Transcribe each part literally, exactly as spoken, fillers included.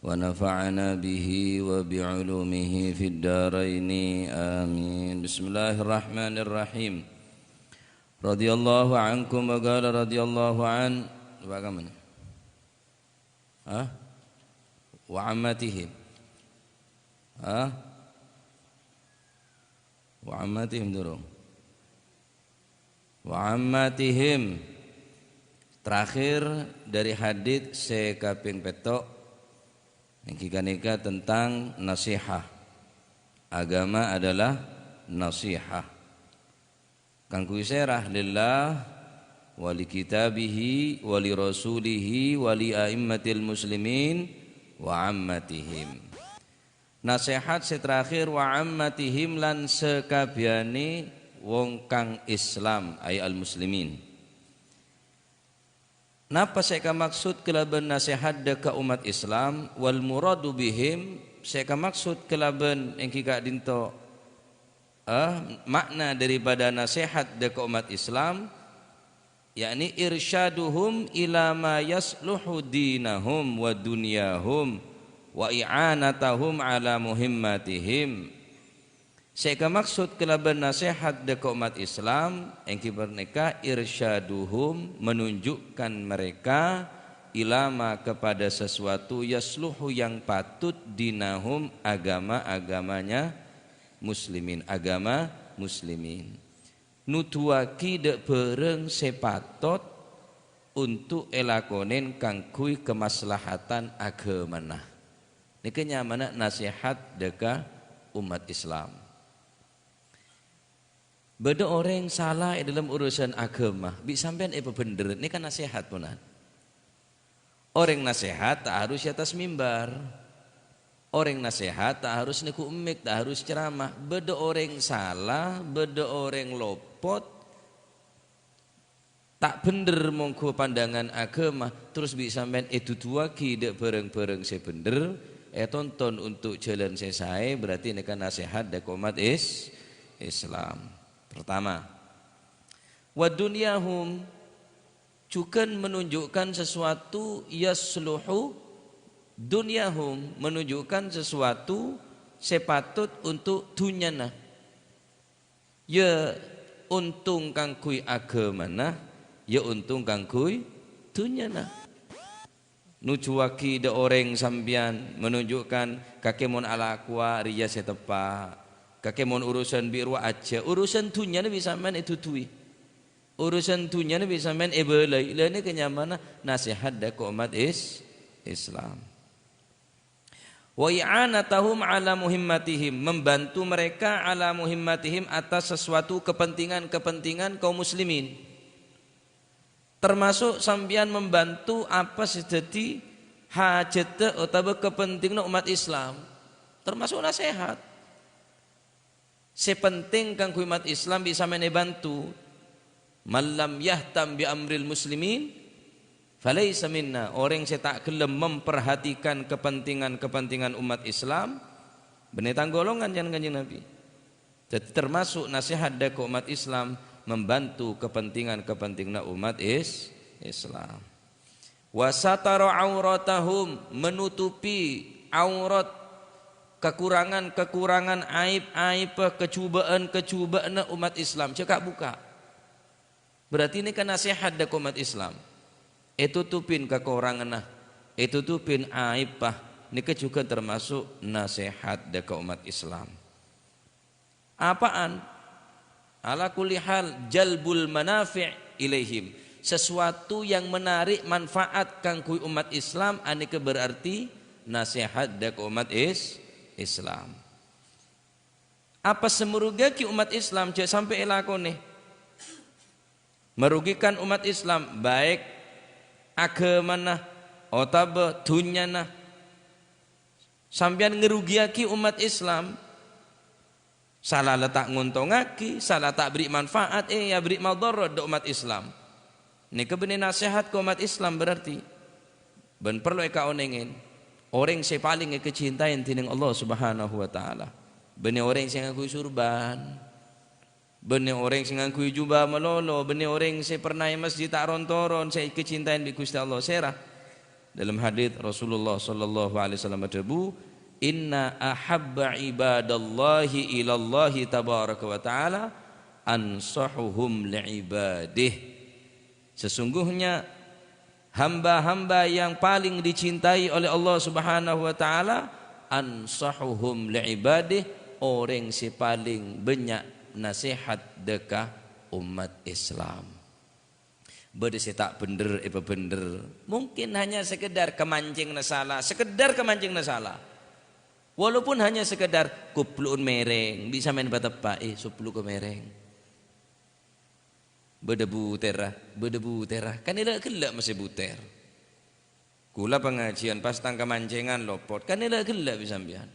ونفعنا به وبعلومه في الدارين. آمين. بسم الله الرحمن الرحيم. رضي الله عنكم وقال رضي الله عن، apa kamu ini? Hah? وعمتهم. Hah? وعمتهم durung. وعمتهم. Terakhir dari hadits sè kapèng pètto', èngghi ghânèka tentang nasèhat. Agama adalah nasèhat. Kaangghuy sèra? Lillah, wa li kitabihi, wa li rasulihi, wa li a'immatil muslimin, wa ammatihim. Nasèhat sè terakhir, "Wa ammatihim," lan sakabbhiyânè wong kang Islam, ay al-muslimin. Napa sè èkamaksod kalabân nasèhat dâ' ka ommat Islam? Wal muradu bihim, sè èkamaksod kalabân èngghi ka'dinto, eh, ma'na daripada nasèhat dâ' ka ommat Islam, yakni irsyaduhum ila ma yasluhu dinahum wa dunyahum wa i'anatahum ala muhimmatihim. Sè èkamaksod kalabân nasèhat dâ' ka ommat Islam, èngghi panèka irsyaduhum, menunjukkan mereka, ila ma, kepada sesuatu, yasluhu, yang patut, dinahum, agama-agamanya muslimin, agama muslimin. Nuduwâghi dâ' bhârâng sè patot onto' èlakonè kaangghuy kamaslahatan aghâmana. Nèka nyamana nasèhat dâ' ka ommat Islam. Bâdâ orèng sala è dâlem urusan aghâma, bi' sampèyan èpabhendher, nèka nasèhat, ponan. Orèng nasèhat ta' harus è attas mimbar. Orèng nasèhat ta' harus nèghu' mik, ta' harus ceramah. Bâdâ orèng sala, bâdâ orèng lopot, ta' bhendher mongghu pandangan aghâma, terros bi' sampèyan èduduwâghi dâ' bhârâng-bhârâng sè bhendher, ètonton onto' jhâlân sè saè, berarti nèka nasèhat dâ' ka ommat Is-, Islam. Pertama, wa dunyahum, jhughân menunjukkan sesuatu yasluhu dunyahum, menunjukkan sesuatu sè patot onto' dhunnyana. Ya ontong kaangghuy aghâmana, ya ontong kaangghuy dhunnyana. Nuduwâghi dâ' orèng sampèyan, menunjukkan kakè mon alakowa rèya sè teppa', kakè mon urusan bi' rowa ajhâ', urusan dhunnyana bi' sampèyan èduduwi. Urusan dhunnyana bi' sampèyan èbâlâi, la nèka nyamana nasèhat dâ' ka ommat Is-, Islam. Wa i'anatahum ala muhimmatihim, membantu mereka ala muhimmatihim, atas sesuatu kepentingan-kepentingan kaum muslimin. Termasuk sampèyan membantu apa sè dhâddhi hajhâddhâ otabâ kapentinganna ommat Islam, termasuk nasèhat. Sè penting kaangghuy ommat Islam bi' sampèyan èbantu. "Man lam yahtam bi amril muslimin, falaisa minna." Orèng sè ta' ghellem memperhatikan kepentingan-kepentingan ommat Islam, bânnè tang golongan, can Kanjeng Nabi. Dhâddhi, termasuk nasèhat dâ' ka ommat Islam, membantu kepentingan-kepentinganna ommat Is-, Islam. Wa satara auratahum, menutupi aurat, kekurangan-kekurangan, aib-aib, kajhubâ'ân-kajhubâ'ânna ommat Islam, jhâ' ka'-buka'. Berarti nèka nasèhat dâ' ka ommat Islam. Ètutupin kakoranganna, ètutupin aibba, nèka jhughân termasuk nasèhat dâ' ka ommat Islam. Apaan? Ala kulli hal, jalbul manafi' ilaihim. Sesuatu yang menarik manfaat kaangghuy ommat Islam, anèka berarti nasèhat dâ' ka ommat Is-, Islam. Apa sè marugiyâghi ommat Islam, jhâ' sampè' èlakonè. Merugikan ommat Islam, baik aghâmana otabâ dhunnyana. Sampèyan ngarugiyâghi ommat Islam, sala la ta' ngontongngaghi, sala ta' aberri' manfaat, eh, aberri' madharat dâ' ommat Islam. Nèka bânnè nasèhat ka ommat Islam berarti. Bân parlo èkaonèngè, orèng sè palèng èkacintaè dhinèng Allah Subhanahu wa Ta'ala, bânnè orèng sè ngangghuy surban. Bânnè orèng sè ngangghuy jubâ malolo, bânnè orèng sè pernah è masjid ta' ron-toron, sè èkacintaè bi' Ghustè Allah. Sèra? Dalam hadits Rasulullah sallallahu alaihi wasallam adhâbu, "Inna ahabba ibadallahi ilallahi tabaraka wa ta'ala ansahuhum li'ibadih." Sesungguhnya hamba-hamba yang paling dicintai oleh Allah Subhanahu wa Ta'ala, ansahuhum li'ibadih, orèng sè palèng bânnya' nasèhat dâ' ka ommat Islam. Bâdâ sè ta' bhendher èpabhendher. Mungkin hanya sekedar kamancèngnga sala, sekedar kamancèngnga sala. Walaupun hanya sekedar koplo'on mèrèng, bisa mèn pateppa', eh, soploka mèrèng. Bâdâ butèrra, bâdâ butèrra. Kan ella' ghellâ' massè butèr. Kaulâ pangajiân pas tang kamancèngan lopot. Kan ella' ghellâ' bi' sampèyan.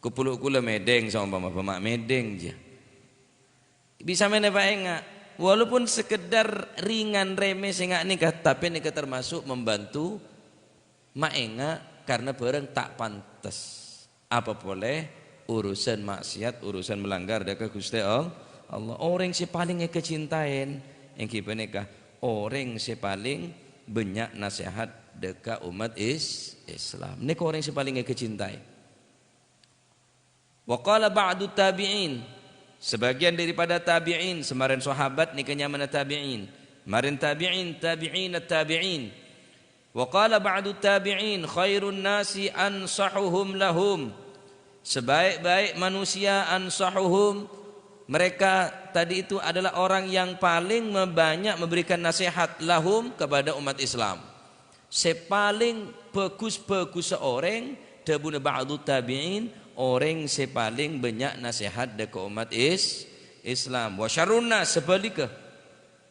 Koplo' kaulâ mèdhèng, saompama bâ' ma' mèdhèng, jâ. Bisa mèn èpaènga', walaupun sekedar ringan remeh sè nga' nèka, tapè nèka termasuk membantu maènga' karena bârâng ta' pantes. Apa polè urusan maksiat, urusan melanggar dâ' ka Ghustè All-, Allah. Orèng sè palèng èkacintaè èngghi panèka orèng sè palèng bânnya' nasèhat dâ' ka ommat Is-, Islam. Nèka orèng sè palèng èkacintaè. Wa qala ba'du tabi'in, sebagian daripada tabi'in, samarèn sahabat nèka nyamana tabi'in, marèn tabi'in, tabi'ina tabi'in. Wa qala ba'du tabi'in, "Khairun nasi ansahuhum lahum." Sebaik-baik manusia ansahuhum, mereka tadi itu adalah orang yang paling me-, banyak memberikan nasihat lahum kepada umat Islam. Sè palèng bhâghus-bhâghussa orèng, dhâbuna ba'du tabi'in, orèng sè palèng bânnya' nasèhat dâ' ka ommat Is-, Islam. Wa syarrun nas, sabhâligghâ.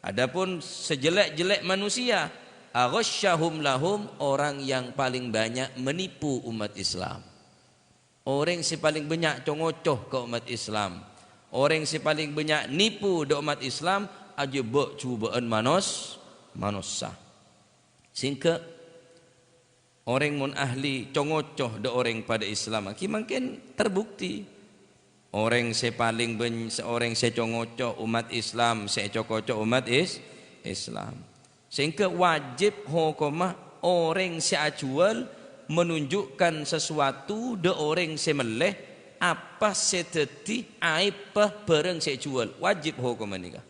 Adapun sejelek-jelek manusia, aghasyahum lahum, orang yang paling banyak menipu umat Islam. Orèng sè palèng bânnya' co-ngoco ka ommat Islam. Orèng sè palèng bânnya' nèpo dâ' ommat Islam, ajâbâ'-jubâ'ân manos-, manossa. Sèngghâ orèng mon ahli co-ngoco dâ' orèng padâ Islam, ghi mangkèn terbukti. Orèng sè palèng bân-, orèng sè co-ngoco ommat Islam, sè èco-koco ommat Is-, Islam. Sèngghâ wajib hokomma orèng sè ajhuwâl menunjukkan sesuatu dâ' orèng sè mellè apa sè dhâddhi aèbbhâ bhârâng sè èjhuwâl. Wajib hokomma nèka.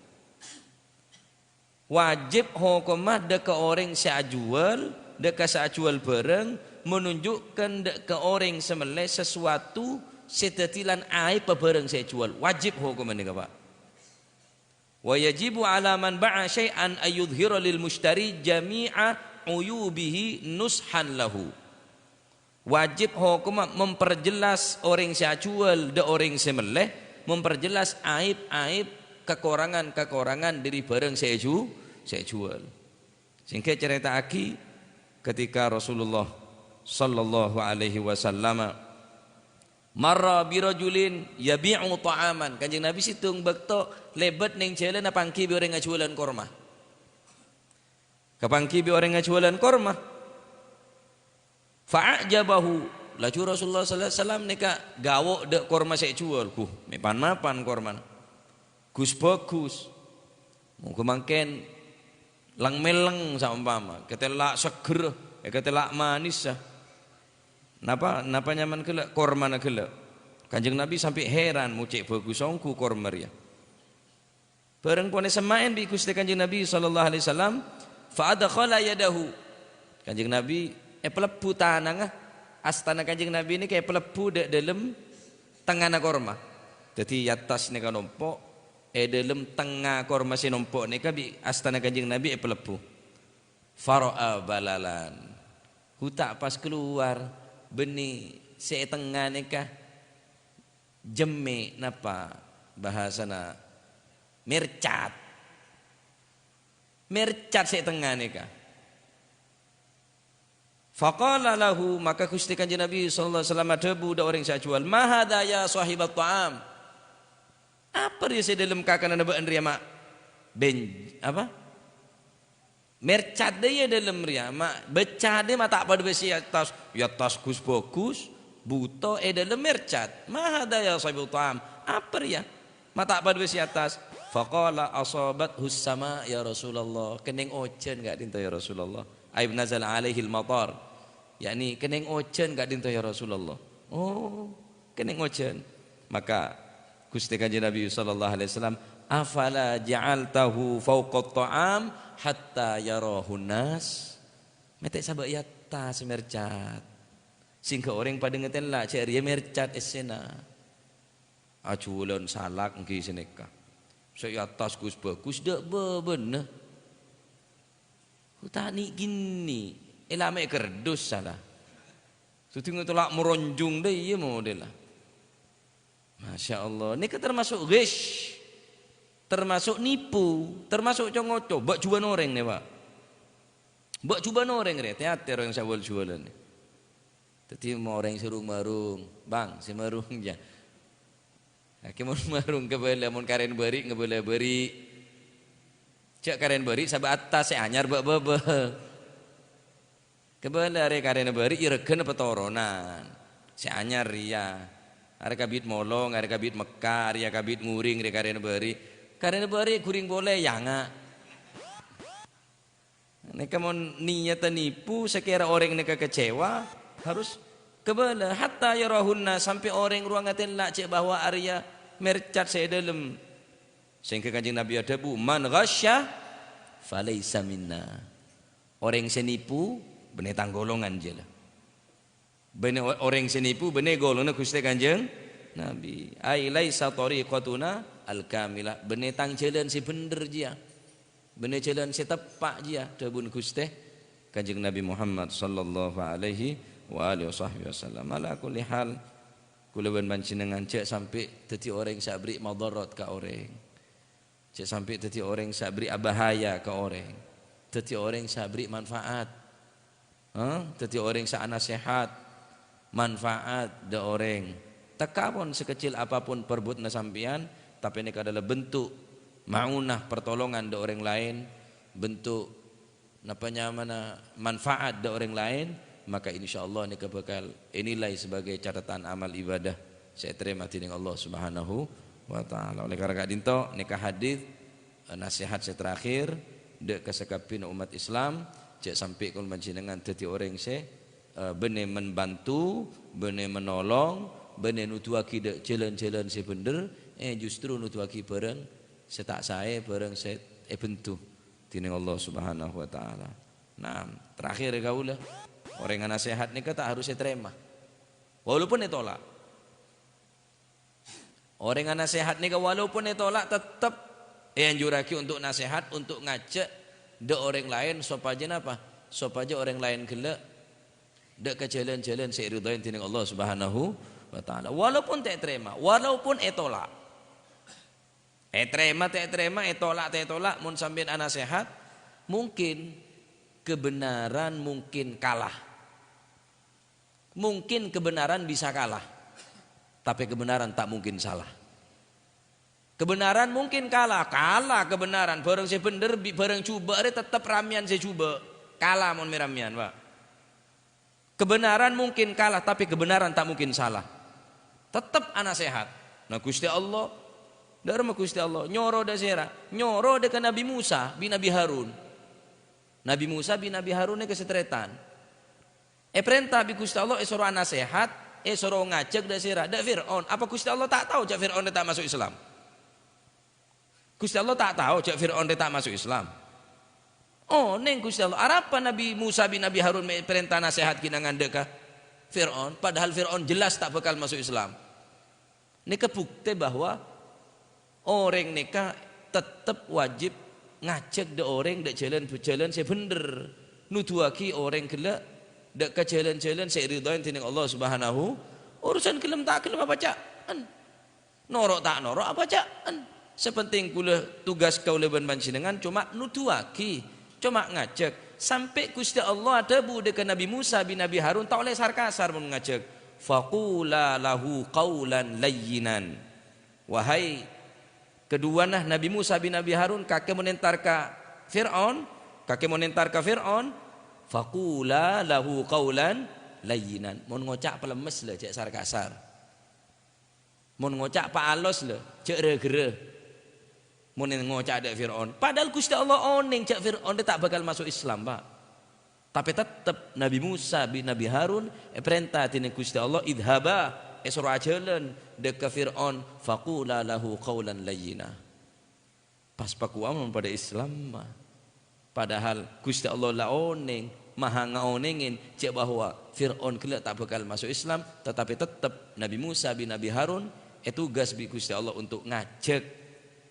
Wajib hokomma dâ' ka orèng sè ajhuwâl, dâ' ka sè ajhuwâl bhârâng, menunjukkan dâ' ka orèng sè mellè sesuatu sè dhâddhi lan aèbbhâ bhârâng sè èjhuwâl. Wajib hokomma nèka, Pa'. Wa yajibu 'ala man ba'a syai'an an yudhhira lil mushtari jami'a 'uyubihi nushan lahu. Wajib hokomma memperjelas orèng sè ajhuwâl dâ' orèng sè mellè, memperjelas aèb-aèb, kakorangan-kakorangan dâri bhârâng sè èju-, sè èjhuwâl. Sèngghâ ècarèta'aghi ketika Rasulullah sallallahu alaihi wasallam marra bi rajulin yabi'u ta'aman. Kanjeng Nabi sèttong bâkto lèbât neng jhâlân apangghi bi' orèng ajhuwâlân korma. Kapangghi bi' orèng ajhuwâlân korma. Fa a'jabahu. Laju Rasulullah sallallahu alaihi wasallam nèka gawo' dâ' korma sè èjhuwâl. Guh, mè' pan-mapan kormana. Gus-bhâghus. Moghâ mangkèn lèng-mèlèng saompama. Èkatella' seggher, èkatella' manis, ya. Napa, napa nyamana ghellâ'? Kormana ghellâ'. Kanjeng Nabi sampè' heran, "Mo' cè' bhâghus ongghu korma rèya." Bhârâng pon èsemma'è bi' Ghustè Kanjeng Nabi sallallahu alaihi wasallam, fa adkhala yadahu. Kanjeng Nabi èpalebbhu tanangnga, astana Kanjeng Nabi nèka èpalebbhu dâ' dâlem tengngana korma. Dhâddhi è attas nèka nompo', è dâlem tengnga korma sè nompo' nèka bi' astana Kanjeng Nabi èpalebbhu. Fara'a balalan. Hu ta' pas kalowar, bânnè sè è tengnga nèka jemmè', napa bahasana, mercat. Mercat sè tengnga nèka. Faqala lahu, maka Ghustè Kanjeng Nabi sallallahu alaihi wasallam adhâbu dâ' orèng sè ajhuwâl, "Ma hadha ya shahibat ta'am?" Apa rèya sè dâlem kakananna bâ'na rèya, ma' ben-, apa? Mercat dâ' iyâ dâlem rèya, ma' bâcca dâ' ma' ta' padâ bâi sè è attas, è attas gus-bhâgus, bhuto è dâlem mercat. "Ma hadha ya shahibat ta'am?" Apa rèya? Ma' ta' padâ bâi sè è attas. Faqala, "Asabathu sama ya Rasulullah." Kennèng ojhân ka'dinto ya Rasulullah. Ay nazala alaihil matar. Yakni, "Kennèng ojhân ka'dinto, ya Rasulullah." "Oh, kennèng ojhân." Maka Ghustè Kanjeng Nabi sallallahu alaihi wasallam, "Afala ja'altahu fauqat ta'am hatta yarahun nas?" Mètè sabâ' è attas mèrcat. Sehingga orèng padâ ngatèla jhâ' rèya mèrcat essèna. Ajhuwâlân salak èngghi sanèka. Sè è attas ghus-bhâghus, dâ' bâbâna. Utani gini, èlamè kerdus sala. Sudhing tola' moronjhung dâ' iyâ modella. Masya Allah, nèka termasuk ghish, termasuk nipu, termasuk co-ngoco. Bâ' jhubâna orèng nè, Pak. Bâ' jhubâna orèng rè, tè-atè orèng sè wâl-jhuwâlân. Dhâddhi, mon orèng sè rung-marung, Bang, sè marung, yâ. Akè mon marung kabâlâ, mon karèn bâri' ngabâlâ bâri'. Jhâ' karèn bâri' sabâ' attas sè anyar bâ'-bâbâ. Kabâlâ arè karèn bâri' iyâ règhâna patoronan. Sè anyar rèya. Arè kabit molong, arè kabit mekka, rèya kabit nguring, rè karèn bâri'. Karèn bâri' ghuring polè, yâ, nga'. Nèka mon niyatta nipu, sakèra orèng nèka kecewa, harus kabâlâ. Hatta yarahunna, sampè' orèng rowa ngatèla jhâ' bahwa arèya mèrcat sè è dâlem. Sehingga Kanjeng Nabi adhâbu, "Man ghasya falaisa minna." Orèng sè nipu, bânnè tang golongan jiyâ la. Bânnè o-, orèng sè nipu bânnè golonganna Ghustè Kanjeng Nabi. "Ai laisa thariqatuna al-kamilah." Bânnè tang jhâlân sè bhendher jiyâ. Bânnè jhâlân sè teppa' jiyâ, dhâbuna Ghustè Kanjeng Nabi Muhammad sallallahu alaihi wa alihi wasahbihi wasallam. Ala kulli hal, kaulâ bân panjhennengngan jhâ' sampè' dhâddhi orèng sè aberri' madharat ka orèng. Jhâ' sampè' dhâddhi orèng sè aberri' abhâhâjâ ka orèng. Dhâddhi orèng sè aberri' manfaat. Hah? Dhâddhi orèng sè anasèhat, manfaat dâ' orèng. Tekka pon sekecil apapun perbuatanna sampèyan, tapè nèka adalah bentuk maunah, pertolongan dâ' orèng laèn, bentuk napa nyamana manfaat dâ' orèng laèn, maka insyaallah nèka bhâkal ènilai sebagai catatan amal ibadah sè ètarèma dening Allah Subhanahu wa Ta'ala. Oleh karana ka'dinto, nèka hadis, eh, nasèhat sè terakhir dâ' ka sakabbhiyânna ommat Islam, jhâ' sampè' kaulâ panjhennengngan dhâddhi orèng sè, eh, bânnè membantu, bânnè menolong, bânnè noduwâghi dâ' jhâlân-jhâlân sè bhendher, eh, justru noduwâghi bhârâng sè ta' saè, bhârâng sè èbendhu dening Allah Subhanahu wa Ta'ala. Nah, terakhir, ya, kaulâ, orèng anasèhat nèka ta' harus ètarèma, walaupun ètolak. Orèng anasèhat nèka walaupun ètolak, tettep èanjurraghi untuk nasèhat, untuk ngajhâk dâ' orèng laèn sopajâ napa? Sopajâ orèng laèn ghellâ' dâ' ka jhâlân-jhâlân sè èridhoi dening Allah Subhanahu wa Ta'ala. Walaupun ta' ètarèma, walaupun ètolak. Ètarèma ta' ètarèma, ètolak ta' ètolak, mon sampèyan anasèhat, mungkin kebenaran mungkin kalah. Mungkin kebenaran bisa kalah, tapè kebenaran ta' mungkin salah. Kebenaran mungkin kalah, kalah kebenaran. Bhârâng sè bhendher bi' bhârâng jhubâ' rè tettep rammèyan sè jhubâ'. Kalah mon mè-rammèyan, Pak. Kebenaran mungkin kalah, tapè kebenaran ta' mungkin salah. Tettep anasèhat. Nah, Ghustè Allah, dâ'remma Ghustè Allah nyoro dâ' sèra? Nyoro dâ' ka Nabi Musa bi' Nabi Harun. Nabi Musa bi' Nabi Harun nèka sè tarètan. Èparènta bi' Ghustè Allah èsoro anasèhat, èsoro ngajhâk dâ' sèra? Dâ' Fir'aun. Apa Ghustè Allah ta' tao jhâ' Fir'aun rè ta' maso' Islam? Ghustè Allah ta' tao jhâ' Fir'aun rè ta' maso' Islam? Onèng Ghustè Allah. Arapa Nabi Musa bi' Nabi Harun mè' parènta nasèhat ghinangan dâ' ka Fir'aun, padahal Fir'aun jelas ta' bhâkal maso' Islam. Nèka buktè bahwa orèng nèka tettep wajib ngajhâk dâ' orèng dâ' jhâlân, jhâlân sè bhendher, noduwâghi orèng ghellâ' dâ' ka jhâlân-jhâlân sè èridhoi dening Allah Subhanahu. Urusan ghellem ta' ghellem apa ca'en. Noro' ta' noro' apa ca'en. Sè pentèng kaulâ, tugas kaulâ bân panjhennengngan coma noduwâghi, coma ngajhâk. Sampè' Ghustè Allah adhâbu dâ' ka Nabi Musa bi' Nabi Harun ta' ollè sar-kasar mon ngajhâk. "Faqula lahu qaulan layyinan." Wahai keduwana Nabi Musa bi' Nabi Harun, kakè mon entar ka Fir'aun, kakè mon entar ka Fir'aun, "Faqula lahu qaulan layyinan." Mon ngoca' palemmes la, jhâ' sar-kasar. Mon ngoca' paalos la, jhâ' ra-ghârâ. Mon ngoca' dâ' Fir'aun. Padahal Ghustè Allah onèng jhâ' Fir'aun rè ta' bhâkal maso' Islam, Pak. Tapè tettep Nabbhi Musa bi' Nabbhi Harun èparènta dhinèng Ghustè Allah, "Idhaba," èsoro ajhâlân dâ' ka Fir'aun, "faqula lahu qaulan layyina." Pas pakowa mon padâ Islam, ma. Padahal Ghustè Allah la onèng, maha ngaonèngè jhâ' bahwa Fir'aun ghellâ' ta' bhâkal maso' Islam, tatapè tettep Nabbhi Musa bi' Nabbhi Harun ètogas bi' Ghustè Allah untuk ngajhâk,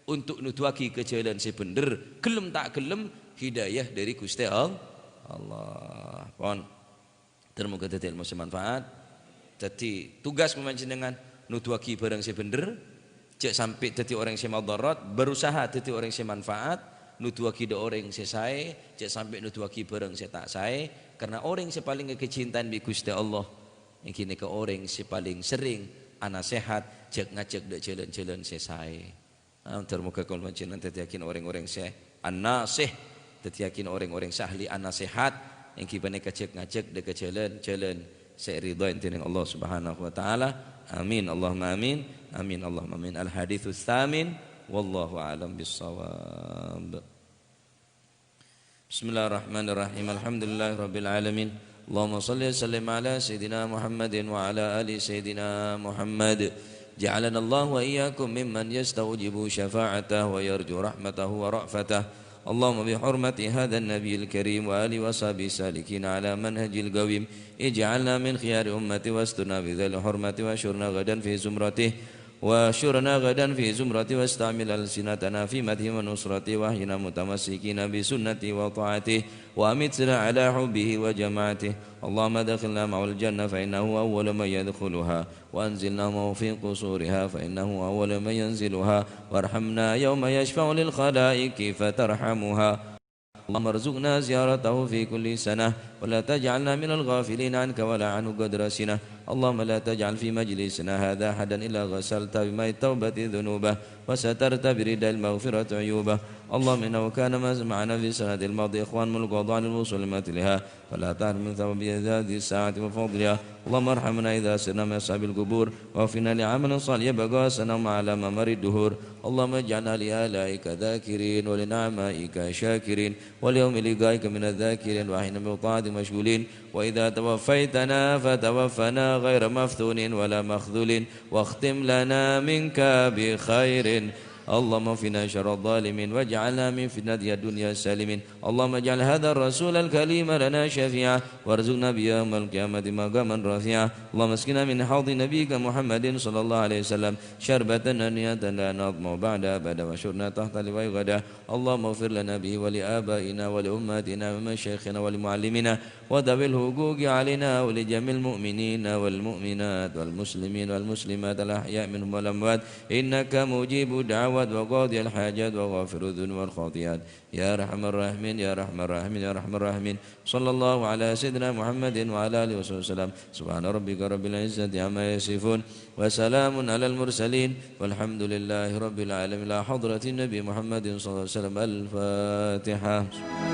untuk noduwâghi ka jhâlân sè bhendher, ghellem ta' ghellem, hidayah dâri Ghustè All-, Allah. Pon. Dhâr moghâ dhâddhi èlmo sè manfaat. Dhâddhi, tugas mon panjhennengngan noduwâghi bhârâng sè bhendher, jhâ' sampè' dhâddhi orèng sè madharat, berusaha dhâddhi orèng sè manfaat, noduwâghi dâ' orèng sè saè, jhâ' sampè' noduwâghi bhârâng sè ta' saè, karna orèng sè palèng èkacintaè bi' Ghustè Allah, èngghi nèka orèng sè palèng serrèng anasèhat, jhâ' ngajhâk dâ' jhâlân-jhâlân sè saè. Ah, dhâr moghâ kaulâ panjhennengngan dhâddhiyâghin orèng-orèng sè an-nasih, dhâddhiyâghin orèng-orèng sè ahli anasèhat, èngghi panèka jhâk-ngajhâk dâ' ka jhâlân-jhâlân sè èridhaè dhinèng Allah Subhanahu wa Ta'ala. Amin, Allahumma amin. Amin, Allahumma amin. Al-haditsus tsamin, wallahu a'lam bissawab. Bismillahirrahmanirrahim. Alhamdulillahirabbil alamin. Allahumma shalli wa sallim ala sayyidina Muhammadin wa ala ali sayyidina Muhammad. Ja'alana Allah wa iyyakum mimman yastawjibu syafa'atahu wa yarju rahmatahu wa ra'fatahu. Allahumma bi hurmati hadzan nabiyil karim wa alihi wa sahbihi salikin ala manhajil qawim. Ij'alna min khiyari ummati wasturna bi dzil hurmati wa syurna ghadan fi zumratih. واحشرنا غدا في زمرته واستعمل ألسنتنا في مدحه ونصرته وأحينا متمسكين بسنته وطاعته وأمتنا على حبه وجماعته. اللهم أدخلنا معه الجنة فإنه أول من يدخلها وأنزلنا معه في قصورها فإنه أول من ينزلها وارحمنا يوم يشفع للخلائق فترحمها. اللهم ارزقنا زيارته في كل سنة، ولا تجعلنا من الغافلين عنك ولا عنه قدر سنة. اللهم لا تجعل في مجلسنا هذا أحدا إلا غسلت بماء التوبة ذنوبه، وسترت برداء المغفرة عيوبه. اللهم إنه كان معنا في السنة الماضية إخوان من القضاء للوصول لمثلها، فلا تحرمنا من ثواب هذه الساعة وفضلها. اللهم ارحمنا إذا سرنا من أصحاب القبور، واغفر لنا لعمل صالح يبقى أثره على ممر الدهور. اللهم اجعلنا لآلائك ذاكرين ولنعمائك شاكرين وليوم لقائك من الذاكرين وأحينا بطاعتك مشغولين. وإذا توفيتنا فتوفنا غير مفتونين ولا مخذولين واختم لنا منك بخير. اللهم اكفنا شر الظالمين واجعلنا من فتنة الدنيا سالمين. اللهم اجعل هذا الرسول الكريم لنا شفيعا وارزقنا به يوم القيامة مقاما رفيعا. اللهم اسقنا من حوض نبيك محمد صلى الله عليه وسلم شربة هنيئة لا نظمأ بعدها أبدا واحشرنا تحت لواء غدا. اللهم اغفر لنا به ولآبائنا ولأمهاتنا ولمشايخنا ولمعلمينا وذوي الحقوق علينا ولجميع المؤمنين والمؤمنات والمسلمين والمسلمات الأحياء منهم والأموات إنك مجيب الدعوات وقاضي الحاجات وغافر الذنوب والخطيئات. يا أرحم الراحمين، يا أرحم الراحمين، يا أرحم الراحمين. صلى الله على سيدنا محمد وعلى آله وصحبه وسلم. سبحان ربك رب العزة عما يصفون. وسلام على المرسلين. والحمد لله رب العالمين. إلى حضرة النبي محمد صلى الله عليه وسلم. الفاتحة.